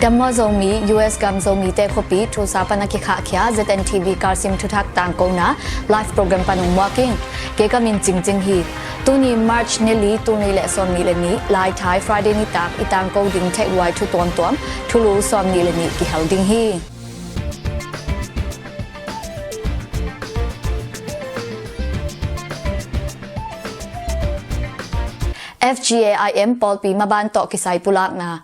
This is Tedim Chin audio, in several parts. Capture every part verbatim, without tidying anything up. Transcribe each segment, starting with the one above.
Dam maw Zomi, U S gam Zomite khuapi Tulsa pan a kikhahkhia Z N T V Kalsim thuthak tangkona live program pan hong muak ing. Kei ka min Cingcing hi. Tuni March ni li, tul nih le sawm nih le nih, Laithai Friday nitak i tangko ding theihluai thu tuamtuam, thulu sawm nih le nih kihel ding hi. F G A I M pawlpi maban tawh kisai pulakna.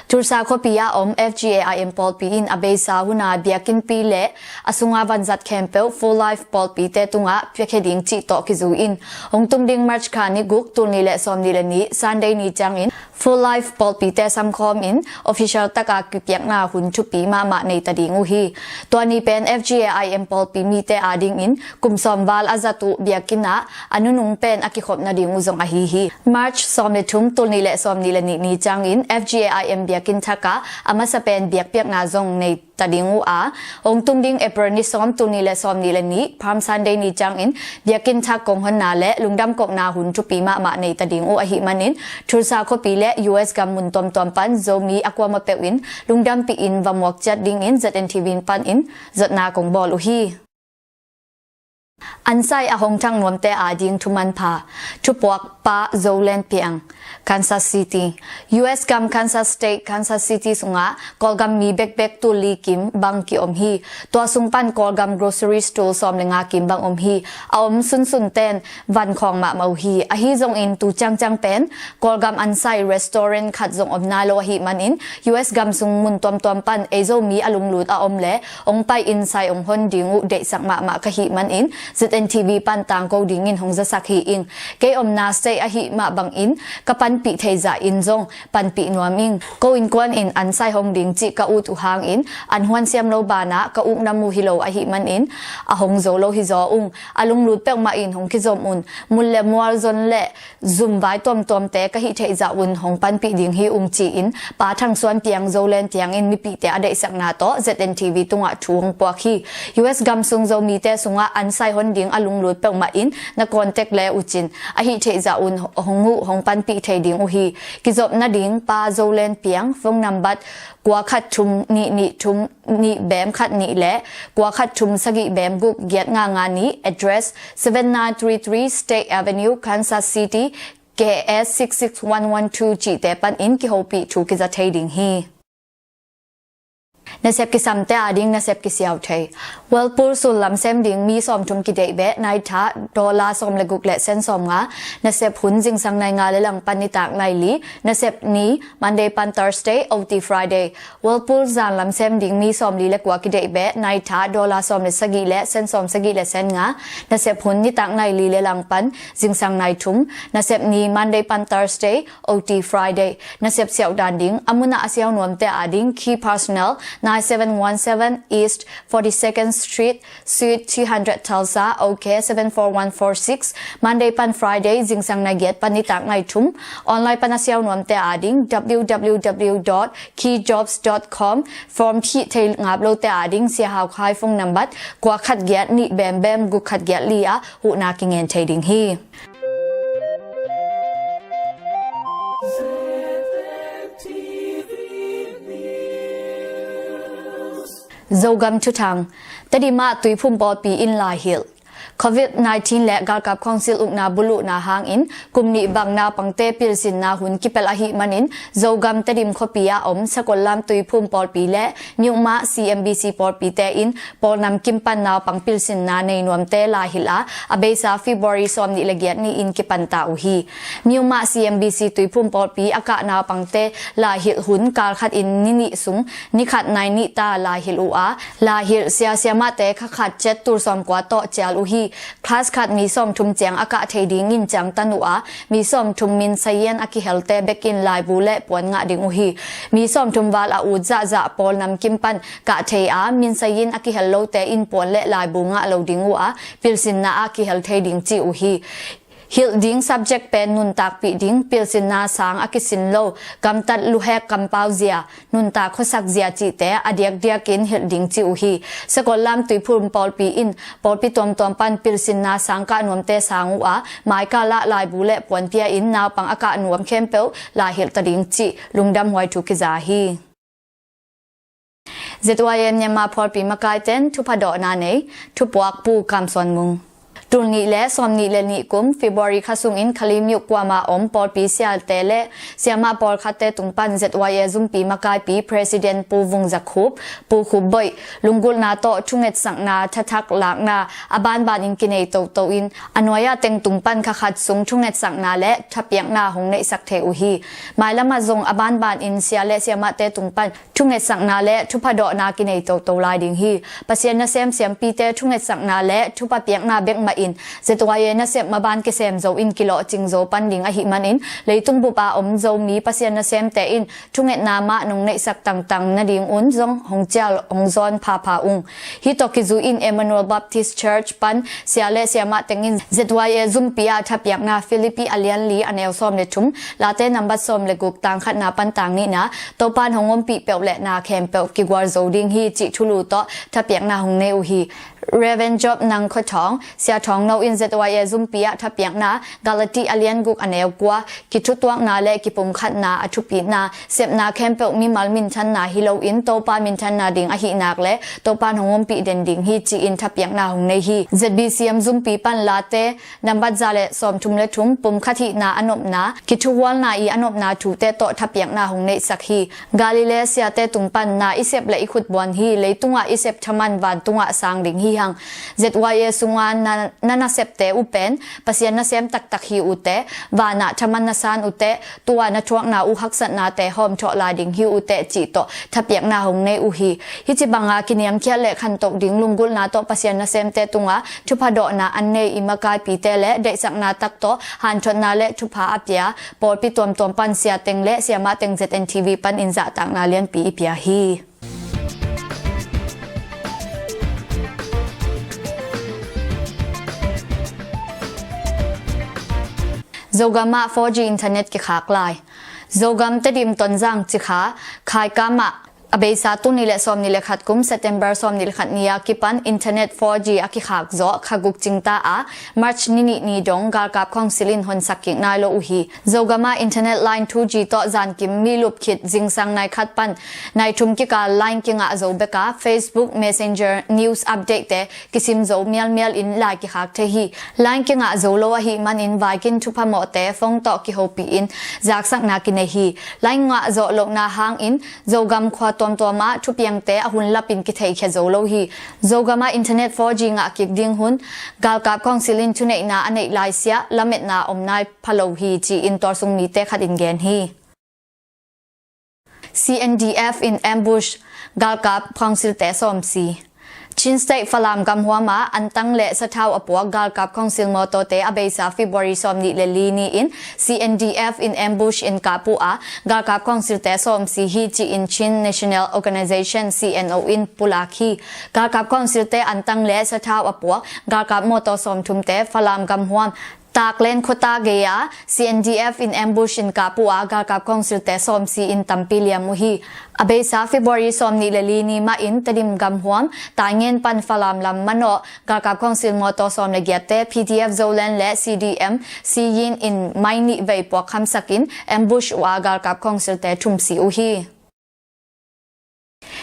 Tulsa khuapi a om F G A I M pawlpi in a beisa huna biakinnpi le a sunga vanzat khempeuh Full Life pawlpite tungah piakhia ding cih tawh kizui in, hong tung ding March kha ni guk, tul nih le sawm nih le nih, Sunday ni ciangin Full Life pawlpite samkhawm in official taka kipiakna hun thupi mahmah nei ta ding uh hi. Tua ni pen F G A I M pawlpi mite adingin kum sawm val a zat uh biakinn ah a nunung pen a kikhop nading uh zong ahi hi. March sawm le thum, tul nih le sawm nih le nih ni ciangin F G A I M biakinn thakah a masa pen biakpiakna zong nei ta ding uh a, hong tung ding April ni sawm, tul nih le sawm nih le nih, Palm Sunday ni ciangin biakinn thak kong honna le lungdam kohna hun thupi mahmah nei ta ding uh ahih manin, Tulsa khuapi le U S gam mun tuamtuam pan Zomi a kuamah peuh in lungdampih in va muak ciat dingin Z N T V panin zotna kong bawl uh hi. Ansai a hong thang nuamte ading thumanpha. Thupuak Pa Zo Lian Piang, Kansas City. U S gam Kansas State, Kansas City sungah Kawlgam mi bekbek tul li kim bang kiom hi. Tua sung pan Kawlgam grocery store sawm le nga kim bang om hi. A om sunsun ten van khawng mahmah uh hi. Ahi zongin tu ciangciang pen Kawlgam ansai restaurant khat zong om nai lo ahih manin, U S gam sung mun tuamtuam pan ei Zomi a lunglut a om le hong pai in sai hong hon ding uh deihsak mahmah ka hih manin, Z N T V pan tangko dingin hong zasak hi ing. Kei omna state ahih mah bangin ka panpih theih zah in zong panpih nuam ing. Ko innkuan in ansai hong ding cih ka ut uh hangin an huan siam lo banah ka ukna mu hi lo ahih manin a hong zo lo hi zaw ung. A lunglut peuhmah in hong kizom un. Mun le mual zon le zum vai tuamtuamte ka hih theih zah un hong panpih ding hi ung ci-in Pa Thang Suan Piang Zo Lian Piang in mipihte a deihsakna tawh Z N T V tungah thu hong puak hi. U S gam sung Zomite sungah ansai hon ding a lunglut peuhmah in na contact le uh cin, a hih theih zah un hong uh hong panpih thei ding uh hi. Kizop nading Pa Zo Lian Piang, phone number kua khat thum nih nih thum nih bem khat nih le kua khat thum sagih bem guk giat nga nga nih, address seven nine three three State Avenue, Kansas City, K S six six one one two cihte panin kihopih thu kiza thei ding hi. Nasep kisamte ading nasep kisiau thei. Whirlpool sullam sem ding mi sawmthum kideih beh, naitha dollar sawm le guk le sen sawmnga. Nasep hun zingsang nai nga le langpan nitak nai li. Nasep ni Monday pan Thursday, O T Friday. Whirlpool zanlam sem ding mi sawmli le kua kideih beh, naitha dollar sawm le sagih le sen sawm sagih le sen nga. Nasep hun nitak nai li le langpan zingsang nai thum. Nasep ni Monday pan Thursday, O T Friday. Nasep siauh dan ding, a munah a siau nuamte ading, key personnel, nine seven one seven East forty-second Street, Suite three hundred Tulsa, O K seven four one four six, Monday pan Friday, zingsang nai giat pan nitak nai thum. Online pan a siau nuamte ading, W W W dot key jobs dot com, form phih thei ngap lote ading, Sia Hau Khai phone number, kua khat giat nih bem bem guk khat giat li ah huhna kingen thei ding hi. Zogam thuthang. Tedim ah Tuiphum pawlpi in laihilh. Covid nineteen le galkap khawngsil ukna buluhna hangin kum nih bang naupangte pilsinna hun kipelh ahih manin, Zogam Tedim khuapi ah om Sakollam Tuiphum pawlpi le Myanmar C M B C pawlpite in pawl namkim pan naupang pilsinna nei nuamte laihilh a, a beisa February sawm nih le giat ni-in kipanta uh hi. Myanmar C M B C Tuiphum pawlpi a kah naupangte laihilh hun kal khat in ni nih sung ni khat nai nih ta laihilh uh a, laihilh sia siamahte kha khat ciat tul sawmkua tawh cial uh hi. Class khat mi sawmthum ciang a kah thei dingin ciangtan uh a, mi sawmthum min sayan a kihelte bekin laibu le puan ngah ding uh hi. Mi sawmthum val a ut zahzah pawl namkim pan kah thei a, min sayin a kihel lote in puan le laibu ngah lo ding uh a, pilsinna ah kihel thei ding ci uh hi. Hilh ding subject pen nuntakpih ding, pilsinna sang a kisin lo, gamtat luhek kampau zia, nuntak khuasak zia cihte a diakdiakin hilh ding ci uh hi. Sakollam Tuiphum pawlpi in pawlpi tuamtuam pan pilsinna sang kah nuamte sang uh a, maikal ah laibu le puan pia in naupang a kah nuam khempeuh laihilh ta ding cih lungdamhuai thu kiza hi. Z Y A Myanmar pawlpi makaiten thupha dawhna nei, thupuak Pu Kam Suan Mung. Tul nih le sawm nih le nih kum February kha sungin Kalaymyo kuama om pawlpi siate le siamah pawlkhatte tung pan Z Y A zumpi makaipi President Pu Vung Za Khup, Pu Khup Boih, lunggulhna tawh thungetsakna thathak lakna a banbanin kinei toto in a nuai-a teng tung pan kha khat sung thungetsakna le thapiakna hong neihsak thei uh hi. Mailam ah zong a banbanin sia le siamahte tung pan thungetsakna le thupha dawhna kinei toto lai ding hi. Pasian nasem siampite thungetsakna le thupha piakna bek mahin Z Y A nasep maban kisem zo in kilawhcing zo pan ding ahih manin leitung bup a om Zomi Pasian nasemte in thungetna mah nong neihsak tangtang nading un zong hong cial hong zawn phapha ung. Hih tawh kizui in Emmanuel Baptist Church pan sia le siamah teng in Z Y A zumpi ah thapiakna Philippi a lian li a neu sawm le thum, Late nambat sawm le guk, tang khatna pan tang nihna, Topan hong ompih peuh le na khempeuh kigual zo ding hi cih thulu tawh thapiakna hong nei uh hi. Rev. Job Nang Khua Thawng, Sia Thawng No in Z Y A zumpi ah thapiakna, Galati a lian guk a neu kua, kithutuakna le kipumkhatna a thupitna, sepna khempeuh mimal minthanna hi loin Topa minthanna ding ahih nak le Topan hong ompih den ding hi ci-in thapiakna hong nei hi. Z B C M zumpi pan Late nambat za le sawm thum le thum, pumkhat hihna a nopna, kithuhualna i a nopna thute tawh thapiakna hong neihsak hi. Galilee siate tung pan na i sep le i khutbuan hi, leitungah i sep thaman vantungah sang ding hi hang. Z Y A sunga na, na nasepte uh pen Pasian nasem taktak hi uh teh, vanah thaman na san uh teh, tua na thuakna uh haksatnate hawmthawh lai ding hi uh teh cih tawh thapiakna hong nei uh hi. Hih ci banga kiniamkhiat le khantoh ding lunggulhna tawh Pasian nasemte tunga thupha dawhna an nei i makaipite le deihsakna tak tawh hanthotna le thupha a pia pawlpi tuamtuam pan siateng le siamahteng Z N T V panin zahtakna lianpi i pia hi. Zogam ah four G internet kikhak lai. Zogam Tedim Tonzang Cikha Khaikam ah a beisa tul nih le sawm nih le khat kum September sawm nih le khat ni a kipan internet four G a kikhak zawh kha guk cingta a, March ni nih ni dong galkap khawngsil in honsak kik nai lo uh hi. Zogam ah internet line two G tawh zankim mi lup khit zingsang nai khat pan nai thum kikal line kingah zo bek a, Facebook, Messenger, news update te kisim zo mialmial in lai kikhak thei hi. Line kingah zo lo ahih manin vaikin thupha mawhte phone tawh kihopih in zaksakna kinei hi. Line ngah zawh lohna hangin Zogam khua tuamtuam ah thupiangte a hun lapin kitheikhia zo lo hi. Zogam ah internet four G ngah kik ding hun galkap khawngsil in thuneihna a neih lai siah lametna om nai pha lo hi ci-in tualsung mite khat in gen hi. C N D F in ambush galkap khawngsilte sawm si. Chin State Falam gamhuam ah antang le sathau a puak galkap khawngsil mawtawte a beisa February sawm nih le li ni-in C N D F in ambush in kap uh a, galkap khawngsilte sawm si hi ci-in Chin National Organization, C N O in pulak hi. Galkap khawngsilte antang le sathau a puak galkap mawtaw sawm thumte Falam gamhuam Taklen khuata gei-a C N D F in ambush in kap uh a, galkap khawngsilte sawm si in tampi liam uh hi. A beisa February sawm nih le li ni mahin Tedim gamhuam Taingen pan Falam lam manawh galkap khawngsil mawtaw sawm le giatte P D F Zoland le C D M Siyin in mai nih vei puak khamsakin ambush uh a, galkap khawngsilte thum si uh hi.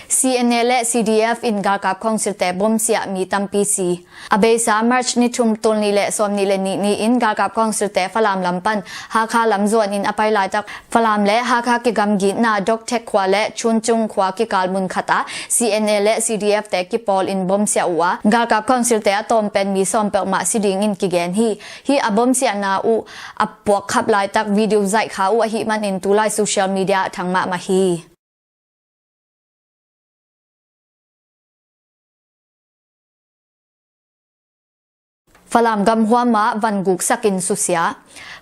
C N A le C D F in galkap khawngsilte bomsiah mi tampi si. A beisa March ni thum tul nih le sawm nih le nih ni-in galkap khawngsilte Falam lam pan Hakha lam zuan in a pai laitak Falam le Hakha kigamgitna Dokthek khua le Chuncung khua kikal mun khat ah C N A le C D F te kipawl in bomsiah uh a, galkap khawngsilte a tawm pen mi sawm peuhmah si dingin kigen hi. Hih a bomsiahna uh a puak khap laitak video zaih kha uh ahih manin tulai social media ah thang mahmah hi. Falam gamhuam ah van guksak in susia.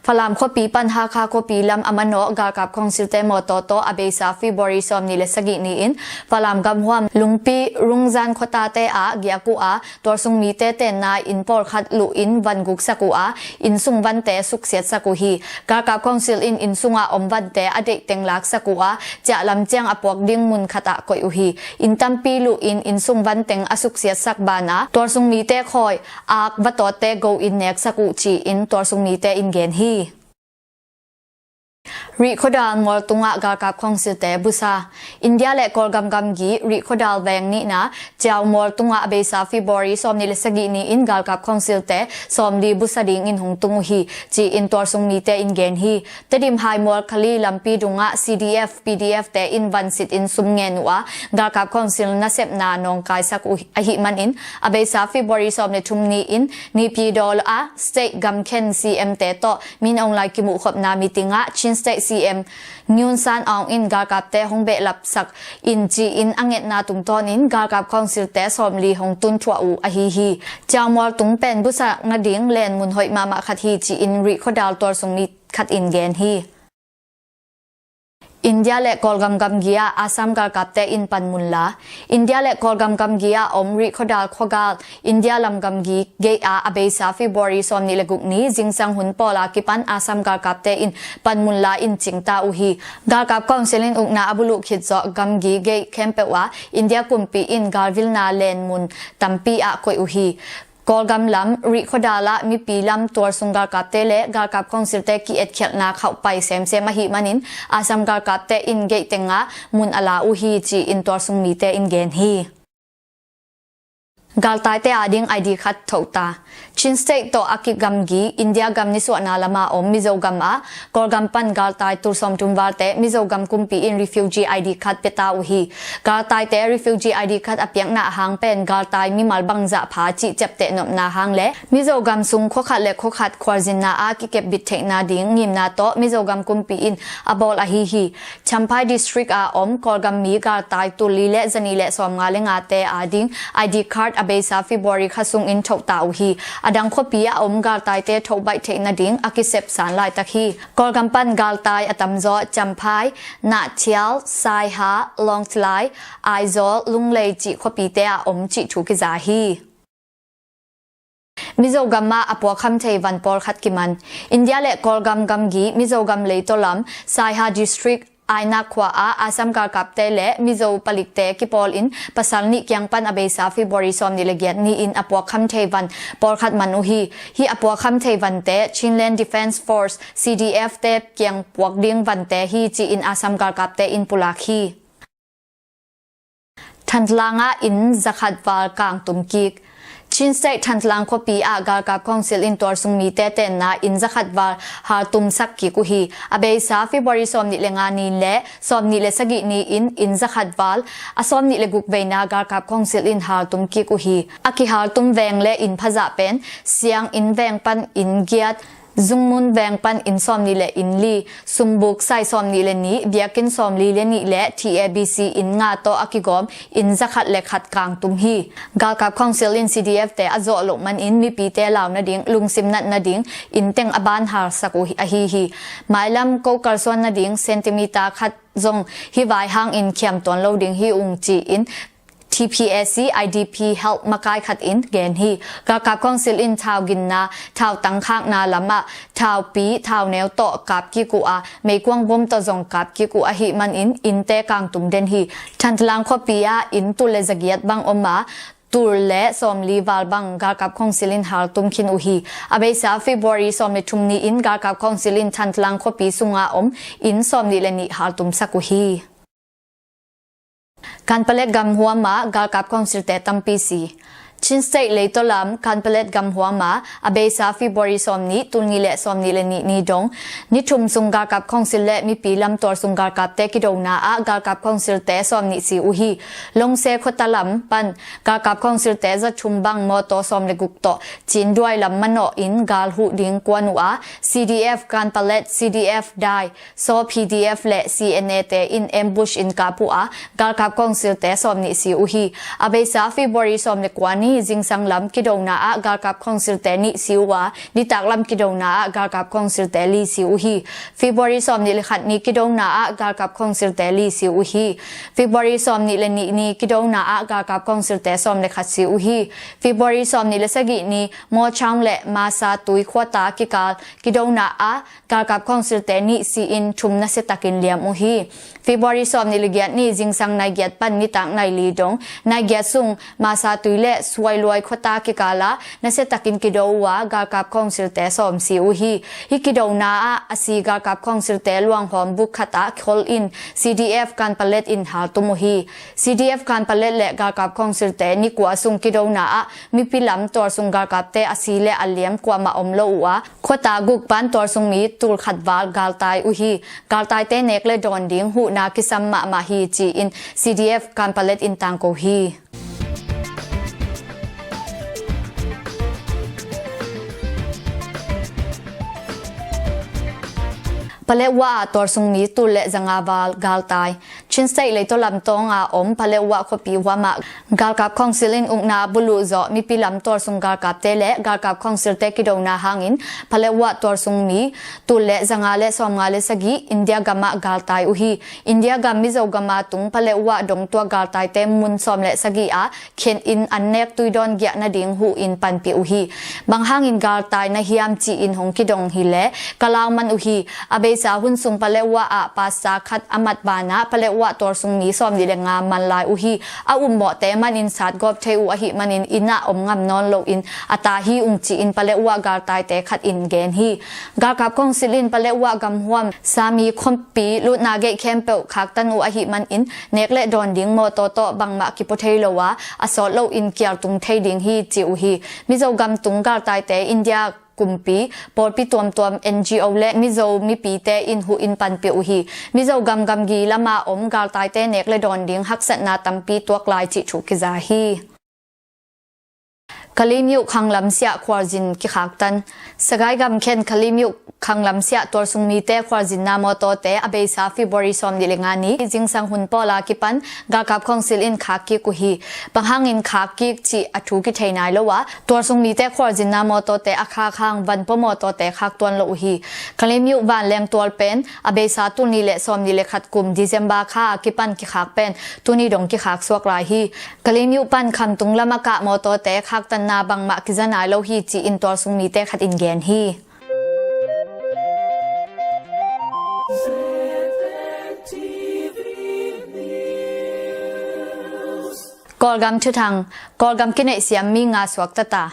Falam khuapi pan Hakha khuapi lam a manawh galkap khawngsilte mawtaw tawh a beisa February sawm nih le sagih ni-in Falam gamhuam Lungpi Rungzan khuatate ah giak uh a, tualsung mite tenna inn pawlkhat luh in van guksak uh a, inn sung vante suksiatsak uh hi. Galkap khawngsil in inn sungah om vante a deihteng laksak uh a, ciah lam ciang a puak ding mun khatah koih uh hi. Inn tampi luh in inn sung vanteng a suksiatsak banah tualsung mite khawi ak vatawtte go in neksak uh ci-in tualsung mite in gen hi. Rih khuadal mual tungah galkap khawngsilte busa. India le Kawlgam gamgi Rih khuadal veng nihna Ciau mual tungah a beisa February sawmnih le sagih ni-in galkap khawngsilte sawmli busa dingin hong tung uh hi, ci-in tualsung mite in gen hi. Tedim Hai mual khali lampi dungah C D F, P D F te in vansitin sum ngen uh a, galkap khawngsil nasepna nawngkaisak uh ahih manin a beisa February sawm le thum ni-in Naypyidaw a state gamkhen C M te tawh Min Aung Hlaing kimuhkhopna meeting ah Chin State C M Nguyen San Aung in galkapte hong behlapsak in ci-in a ngetna tungtawnin galkap khawngsilte sawmli hong tunthuah uh ahi hi. Ciau mual tung pen busak nading len mun hoih mahmah khat hi, ci-in Rih khuadal tualsung mi khat in gen hi. India le Kawlgam gamgi ah Assam galkapte in panmun la. India le Kawlgam gamgi ah om Rih khuadal khuagal India lam gamgi gei ah a beisa February sawmnih le guk ni zingsang hun pawl a kipan Assam galkapte in panmun la in cingta uh hi. Galkap khawngsil in ukna a buluh khit zawh gamgi gei khempeuh ah India kumpi in galvilna len mun tampi ah koih uh hi. Kawlgam lam Rih khuadal ah mipi lam tualsung galkapte le galkap khawngsilte ki-etkhialhna khauhpai semsem ahih manin Assam galkapte in gei tengah mun a la uh hi, ci-in tualsung mite in gen hi. Galtaite ading I D card thohta. Chin State tawh a kigamgi India gam nisuahna lama om Mizo gam ah Kawlgam pan galtai tul sawmthum valte Mizo gam kumpi in refugee I D card piata uh hi. Galtaite refugee I D card a piakna ahang pen galtai mimal bangzah pha cih ciapteh nopna hang le Mizo gam sung khuakhat le khuakhat khualzinna a kikepbit theihna ding ngimna tawh Mizo gam kumpi in a bawl ahi hi. Champhai District a om Kawlgam mi galtai tul li le zani le sawmnga le ngate ading I D card a beisa February kha sungin thohta uh hi. A dang khuapi a om galtaite thohbaih theih nading a kisepsan laitak hi. Kawlgam pan galtai a tamzaw Champhai, Nahthial, Saiha, Lawngtlai, Aizawl, Lunglei cih khuapite a om cih thu kiza hi. Mizo gam ah a puakkham thei van pawlkhat kiman. India le Kawlgam gamgi Mizo gam leitaw lam Saiha District Ainak khua ah Assam galkapte le Mizo palikte kipawlin pasal nih kiang pan a beisa February sawmnih le giat ni-in a puakkham thei van pawlkhat man uh hi. Hih a puakkham thei vante Chinland Defence Force, C D F te kiang puak ding vante hi, ci-in Assam galkapte in pulak hi. Thantlang ah inn zakhat val kangtum kik. Chin State Thantlang khuapi ah galkap khawngsil in tualsung mite tenna inn zakhat val haltumsak kik uh hi. A beisa February sawmnih le nga ni le sawmnih le sagih ni-in inn zakhat val, a sawmnih le guk veina galkap khawngsil in haltum kik uh hi. A kihaltum veng le inn phazah pen Siang inn veng pan inn giat, Zungmun veng pan inn sawmnih le inn li, Sumbuk sai sawmnih le nih, biakinn sawmli le nih le T A B C inn nga tawh a kigawm inn zakhat le khat kangtum hi. Galkap khawngsil in C D F te a zawh loh manin mipite lau nading, lungsim nat nading inn teng a ban halsak uh ahi hi. Mailam ko kalsuan nading centimeter khat zong hih vai hangin khiam tuan lo ding hi ung, ci-in T P A C I D P help makai khat in gen hi. Galkap khawngsil in thau ginna, thau tangkhakna lamah thaupi, thauneu tawh kap kik uh a, meikuang bom tawh zong kap kik uh ahih manin innte kangtum den hi. Thantlang khuapi ah inn tul le zagiat bang om a, tul le sawmli val bang galkap khawngsil in haltum khin uh hi. A beisa February sawm le thum ni-in galkap khawngsil in Thantlang khuapi sunga om inn sawmnih le nih haltumsak uh hi. Kanpalet gamhuam ah galkap khawngsilte tampi si. Chin State leitaw lam Kanpalet gamhuam ah a beisa February sawmnih, tulnih le sawmnih le nih ni dong ni thum sung galkap khawngsil le mipi lam tualsung galkapte kidona ah galkap khawngsilte sawmnih si uh hi. Longse khuata lam pan galkap khawngsilte za thum bang mawtaw sawm le guk tawh Cinduai lam manawh in gal huh ding kuan uh a, C D F Kanpalet, C D F Dai, saw P D F le C N A te in ambush in kap uh a, galkap khawngsilte sawmnih si uh hi. A beisa February sawm le kua ni zingsang lam kidona ah galkap khawngsilte nih si uh a, nitak lam kidona ah galkap khawngsilte li si uh hi. February sawmnih le khat ni kidona ah galkap khawngsilte li si uh hi. February sawmnih le nih ni kidona ah galkap khawngsilte sawm le khat si uh hi. February sawmnih le sagih ni Mawchang le Masa Tui khuata kikal kidona ah galkap khawngsilte nih si-in thum nasiatakin liam uh hi. February sawmnih le giat ni zingsang nai giat pan nitak nai li dong nai giat sung Masa Tui le Sua Luai khuata kikal ah nasiatakin kido uh a, galkap khawngsilte sawm si uh hi. Hih kidona ah a si galkap khawngsilte luanghawm buk khat ah khol in CDF Kanpalet in haltum uh hi. CDF Kanpalet le galkap khawngsilte ni kua sung kidona ah mipi lam tualsung galkapte a si le a liam kuamah om lo uh a, khuata guk pan tualsung mi tul khat val galtai uh hi. Galtaite nek le dawn ding huhna kisam mahmah hi ci-in CDF Kanpalet in tangko hi. Paletwa ah tualsung mi tul le zanga val galtai. Chin State leitaw lamtawng a om Paletwa khuapi huam ah galkap khawngsil in ukna buluh zawh mipi lam tualsung galkapte le galkap khawngsilte kidona hangin Paletwa tualsung mi tul le zanga le sawmnga le sagih India gam ah galtai uh hi. India gam Mizo gam a tung Paletwa dong tuak galtaite mun sawm le sagih ah khen in an nek tuidawn giah nading huh in panpih uh hi. Bang hangin galtai na hiam ci-in hong kidong hileh ka lau man uh hi. A beisa hun sung Paletwa ah pasta khat a mat banah Paletwa tualsung mi sawmnih le nga man lai uh hi. A upmawhte manin satgawp thei uh ahih manin inn ah om ngam nawn loin a ta hi ung ci-in Paletwa galtaite khat in gen hi. Galkap khawngsil in Paletwa gamhuam Sami khuapi lutna geih khempeuh khaktan uh ahih manin nek le dawn ding mawtaw tawh bangmah kipua thei lo a, a sawt loin kialtung thei ding hi ci uh hi. Mizo gam tung galtaite India kumpi, pawlpi tuamtuam, NGO le Mizo mipite in huh in panpih uh hi. Mizo gam gamgi lama om galtaite nek le dawn ding haksatna tampi tuak lai cih thu kiza hi. Kalimyo khanglam siah khualzin kikhaktan. Sagaing gam khen Kalimyo khanglam siah tualsung mite khualzinna mawtawte a beisa February sawmnih le nga ni zingsang hun pawla kipan galkap khawngsil in khak kik uh hi. Bang hangin khak kik cih a thu kithei nai lo a, tualsung mite khualzinna mawtawte a khak hang vanpua mawtawte khak tuan lo uh hi. Kalimyo vanleng tual pen a beisa tul nih le sawmnih le khat kum December kha a kipan kikhak pen tuni dong kikhak suak lai hi. Kalimyo pan Khamtung lam a kah mawtawte khaktanna bangmah kiza nai lo hi ci-in tualsung mite khat in gen hi. Kawlgam thuthang. Kawlgam kineihsiam mi nga suak tata.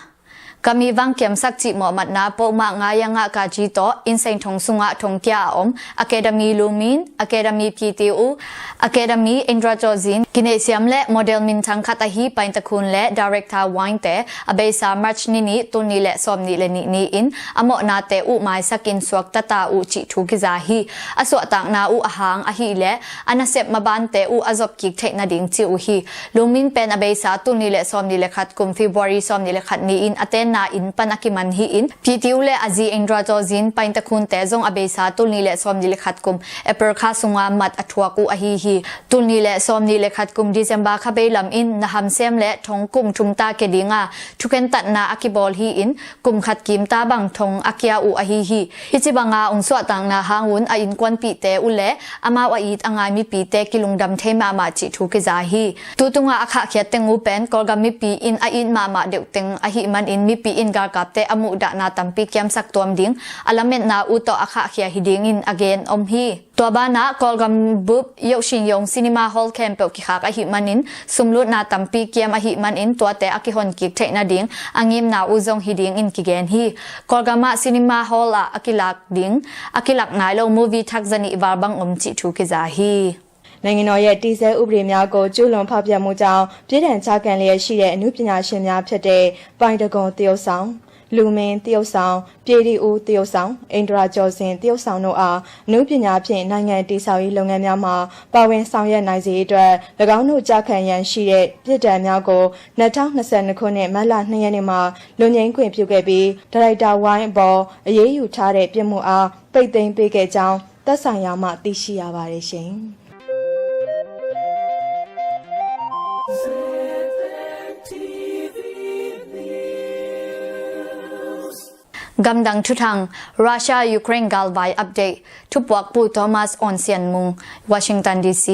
Kami vang kiamsak cihmawh matna pohmah ngai a ngah kaci tawh innseng thong sungah thongkia a om Academy Lumin, Academy P T U, Academy Indra Jawzin, kineihsiam le model minthang khat ahi Paintakhun le Director Wine te a beisa March ni nih tul nih le sawmnih le nih ni-in a mawhnate uh maisakin suak tata uh cih thu kiza hi. A suahtakna uh a hang ahileh a nasep mabante uh a zop kik theih nading ci uh hi. Lumin pen a beisa tul nih le sawmnih le khat kum February sawmnih le khat ni-in a tenna inn pan a kiman hi-in P T U le a zi Indra Jawzin Paintakhun te zong a beisa tul nih le sawmnih le khat kum April kha sunga mat a thuak uh ahi hi. Tul nih le sawmnih le khat kum December kha bei lam in na hamsem le thong kum thum ta ke dinga thukhentatna a kibawl hi-in kum khat kim ta bang thong a kia uh ahi hi. Hih ci banga ung suahtakna hang un a innkuanpihte uh le amau a it a ngai mipite kilungdam thei mahmah cih thu kiza hi. Tutunga a khahkhiat teng uh pen Kawlgam mipi in a it mahmah deuh teng ahih manin mipi in galkapte a muhdahna tampi kiamsak tuam ding a lametna uh tawh a khahkhia hi dingin a gen om hi. Tua banah Kawlgam bup Yokshin Yong Cinema Hall khempeuh kikhak ahih manin sumlutna tampi kiam ahih manin tuate a kihon kik theih nading a ngimna uh zong hi dingin kigen hi. Kawlgam ah cinema hall ah a kilak ding, a kilak nai lo movie thak zanih val bang om cih thu kiza hi. နိုင်ငံတော်ရဲ့တည်ဆဲဥပဒေများကိုကျူးလွန်ဖောက်ဖျက်မှုကြောင့်ပြစ်ဒဏ်ချခံလျက်ရှိတဲ့အနုပညာရှင်များဖြစ်တဲ့ပိုင်တကွန်သရုပ်ဆောင်၊ လူမင်းသရုပ်ဆောင်၊ ပြည်တီဦးသရုပ်ဆောင်၊ အိန္ဒြာကျော်ဇင်သရုပ်ဆောင်တို့အားနုပညာဖြင့်နိုင်ငံတည်ဆောက်ရေးလုပ်ငန်းများမှာပါဝင်ဆောင်ရွက်နိုင်စေရေးအတွက်၎င်းတို့ကျခံရန်ရှိတဲ့ပြစ်ဒဏ်များကိုနှစ်ထောင်နှစ်ဆယ့်နှစ်ခုနှစ်မတ်လနှစ်ရက်နေ့မှာလွတ်ငြိမ်းခွင့်ပြုခဲ့ပြီးဒါရိုက်တာဝိုင်းအပေါ်အရေးယူထားတဲ့ပြစ်မှုအားပိတ်သိမ်းပေးခဲ့ကြောင်းသက်ဆိုင်ရာမှသိရှိရပါတယ်ရှင်။ Gamdang thuthang, Russia Ukraine galvai update. Thupuak Pu Thomas Awn Sian Mung, Washington D C.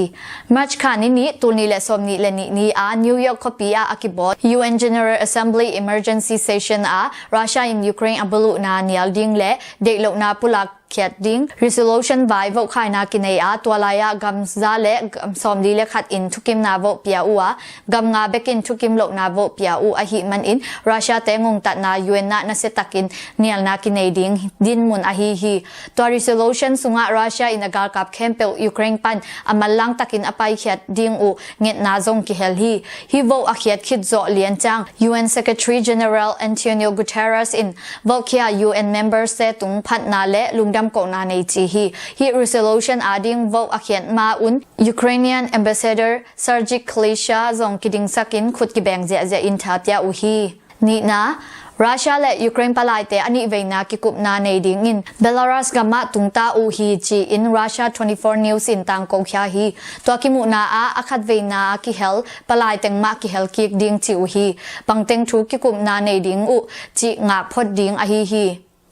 March kha ni nih, tul nih le sawmnih le nih ni a New York khuapi ah a kibawl U N General Assembly Emergency Session ah Russia in Ukraine a buluhna nial ding le deihlohna pulak khiat ding resolution vai vote khaina kinei a, tua lai-ah gam za le gam sawmli le khat in thukimna vote pia uh a, gam nga bekin thukim lohna vote pia uh ahih manin Russia-te ngongtatna U N ah nasiatakin nialna kinei ding dinmun ahi hi. Tua resolution sungah Russia in a galkap khempeuh Ukraine pan a manlang takin a paikhiat ding uh ngetna zong kihel hi. Hih vote a khiat khit zawh lian ciang U N Secretary General Antonio Guterres in vote khia U N members-te tung phatna le lungdam kohna nei ci hi. Hih resolution ading vote a khiat ma un Ukrainian Ambassador Sergei Klyucha zong kidingsakin khut kibeng ziahziah in tha pia uh hi. Nihna, Russia le Ukraine palaite a nihveina kikupna nei dingin Belarus gamah tungta uh hi ci-in Russia twenty-four News in tangko khia hi. Tua kimuhna ah a khatveina a kihel palai teng mah kihel kik ding ci uh hi. Bangteng thu kikupna nei ding uh cih ngak phot ding ahi hi.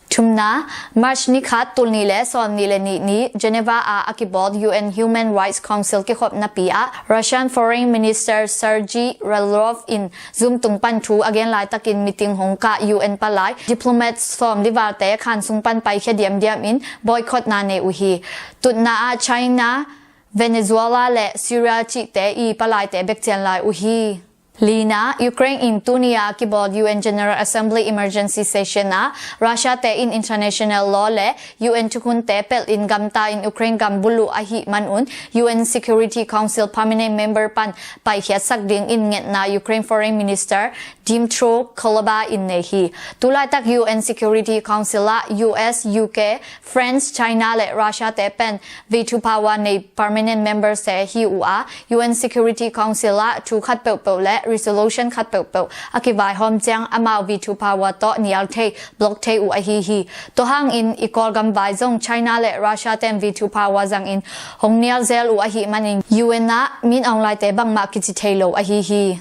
Thumna, March ni khat, tulni le sawmni le nih ni Geneva ah a kibawl U N Human Rights Council kikhopnapi ah Russian Foreign Minister Sergei Lavrov in Zoom tung pan thu a gen laitakin meeting hong kah U N palai diplomat sawmli valte khan sung pan paikhia diamdiam in boycott na nei uh hi. Tutna ah China, Venezuela le Syria cihte i palaite bek cian lai uh hi. Lina, Ukraine in tuni a kibawl U N General Assembly Emergency Session ah Russia-te in international law le U N thukhunte pelh in gamta in Ukraine gam buluh ahih manun U N Security Council Permanent Member pan paikhiatsak dingin ngetna Ukraine Foreign Minister Dmytro Kuleba in nei hi. Tulaitak U N Security Council ah U S, U K, France, China le Russia-te pen veto power nei permanent members-te hi uh a, U N Security Council ah thu khat peuhpeuh le resolution khat peuhpeuh a kivaihawm ciang amau veto power tawh nial thei, block thei uh ahi hi. Tua hangin i Kawlgam vai zong China le Russia-ten veto power zangin hong nial zel uh ahih manin U N ah Min Aung Hlaing-te bangmah kici thei lo ahi hi.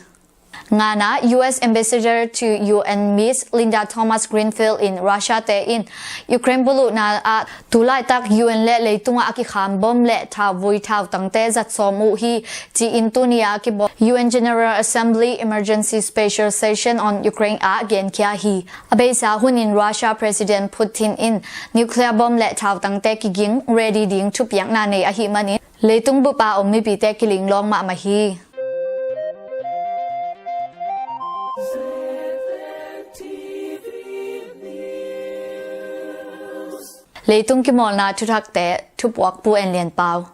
Ngana, U S Ambassador to U N Miss Linda Thomas-Greenfield in Russia-te in Ukraine buluhna ah tulaitak U N le leitungah a kikham bom le thauvui thautangte zatsawm uh hi ci-in tuni a kibawl U N General Assembly Emergency Special Session on Ukraine ah genkhia hi. A beisa hunin Russia President Putin in nuclear bom le thautangte kiging ready ding thupiakna nei ahih manin leitung bup a om mipite kilinglawng mahmah hi. Leitung kimawlna thuthakte thupuak Pu En Lian Pau.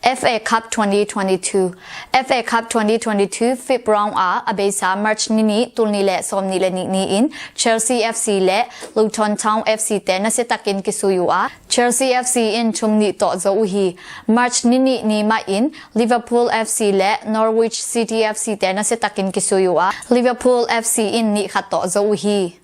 F A Cup twenty twenty-two. F A Cup twenty twenty-two fifth round ah a beisa March ni nih, tulni le sawmni le nih ni-in Chelsea F C le Luton Town F C te nasiatakin kisui uh a, Chelsea F C in thum nih tawh zo uh hi. March ni nih ni mahin Liverpool F C le Norwich City F C te nasiatakin kisui uh a, Liverpool F C in nih khat tawh zo uh hi.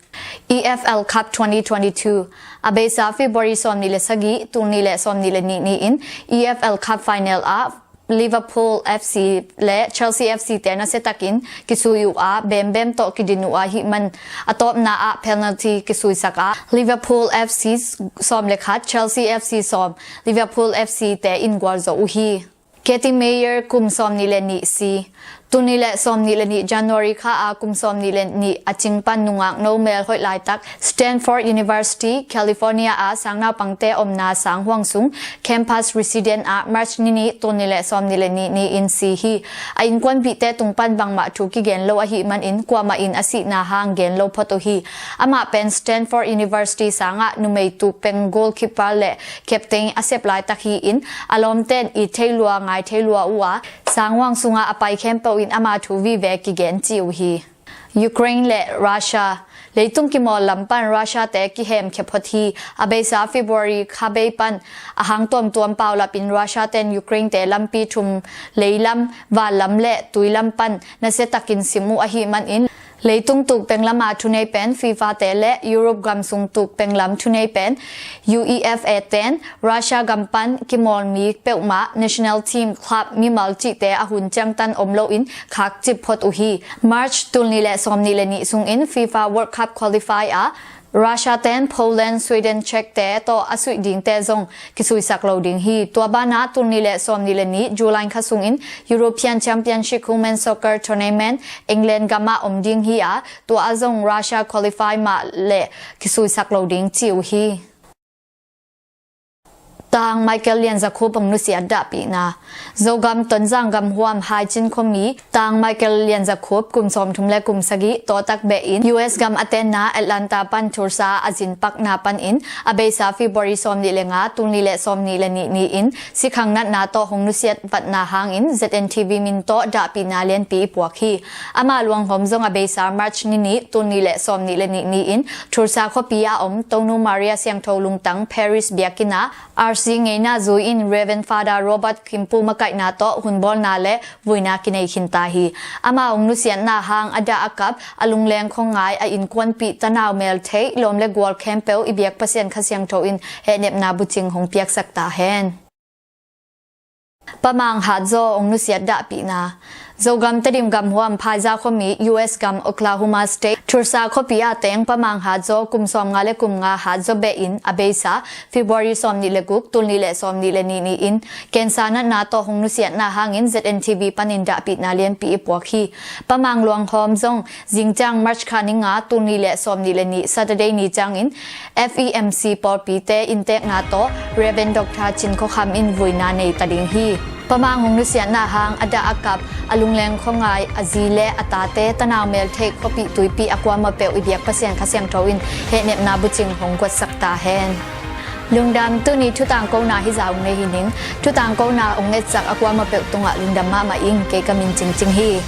E F L Cup twenty twenty-two. A beisa February sawmni le sagih, tulni le sawmni le nih ni-in E F L Cup final ah Liverpool F C le Chelsea F C te nasiatakin kisui uh a, bembem tawh kidin uh ahih man a tawpna ah penalty kisuisak a, Liverpool F C sawm le khat, Chelsea F C sawm, Liverpool F C te in gual zo uh hi. Katie Mayer kum sawmni le nih si. Tulni le sawmni le nih January kha a kum sawmni le nih a cing pan nungak no mel hoih laitak Stanford University, California a sangnaupangte omna sanghuang sung campus resident ah March ni nih, tulni le sawmni le nih ni-in si hi. A innkuanpihte tung pan bangmah thu kigen lo ahih manin kuamah in a sihna hang gen lo phot uh hi. Amah pen Stanford University sangah numei tuk peng goalkeeper le captain a sep laitak hi-in a lawmten it thei lua ngai thei lua uh a, sanghuang sungah a pai khempeuh in ama thu vive kigen ci uh hi. Ukraine le Russia. Leitung kimawl lam pan Russia-te kihemkhia phot hi. A beisa February kha bei pan a hang tuamtuam paulap in Russia-ten Ukraine-te lampi thum, leilam, vanlam le tuilam pan nasiatakin sim uh ahih manin leitung tuk penglam a thunei pen FIFA-te le Europe gam sung tuk penglam thunei pen UEFA ten Russia gam pan kimawl mi peuhmah national team, club, mimal cihte a hun ciangtan om loin khakcip phot uh hi. March tulni le sawmni le nih sungin FIFA World Cup qualify a Russia ten Poland, Sweden, Czech te tawh a suih dingte zong kisuisak lo ding hi. Tua banah tulni le sawmni le nih July kha sungin European Championship Women's Soccer Tournament England gamah om ding hi a, tua ah zong Russia qualify mah le kisuisak lo ding ci uh hi. Tang Michael Lianzakhup hong nusiat dahpihna. Zogam Tonzang gamhuam Haicin khuami Tang Michael Lianzakhup kum sawmthum le kum sagih tawtak behin U S gam a tenna Atlanta pan Tulsa a zin pakna panin a beisa February sawmnih le nga, tulnih le sawmnih le nih ni-in sikhang natna tawh hong nusiat vatna hangin Z N T V min tawh dahpihna lianpi i puak hi. Ama luanghawm zong a beisa March ni nih, tulnih le sawmnih le nih ni-in Tulsa khuapi a om Tonu Maria Siangtho Lungtang Parish biakinn ah R C ngeina zui-in Reverend Father Robert Khimpu makaihna tawh hunbawlna le vuina kinei khinta hi. Ama hong nusiatna hang a dah a kap, a lungleng khuangai, a innkuanpih, tanau meltheih, lawm le gual khempeuh i biak Pasian Kha Siangtho in hehnepna bucing hong piaksak ta hen. Pamang Hatzaw hong nusiat dahpihna. Zogam Tedim gamhuam Phaiza khuami U S gam Oklahoma State Tulsa khuapi a teng Pamang Hatzaw kum sawmnga le kum nga hatzaw behin a beisa February sawmnih le guk, tulnih le sawmnih le nih ni-in cancer natna tawh hong nusiatna hangin Z N T V panin dahpihna lianpi i puak hi. Pamang luanghawm zong zingciang March kha ni nga, tulnih le sawmnih le nih Saturday ni ciangin F E M C pawlpite inntekna tawh Reverend Doctor Cin Khua Kham in vuina nei ta ding hi. Pamang hong nusiatna hang a dah a kap, a lungleng khuangai, a zi le a tate, tanau meltheih, khuapih tuipih a kuamah peuh i biak Pasian Kha Siangtho in hehnepna bucing hong guatsak ta hen. Lungdam. Tuni thutangkona hi zah hong nei hi ning. Thutangkona hong ngetsak a kuamah peuh tungah lungdam mahmah ing. Kei ka min Cingcing hi.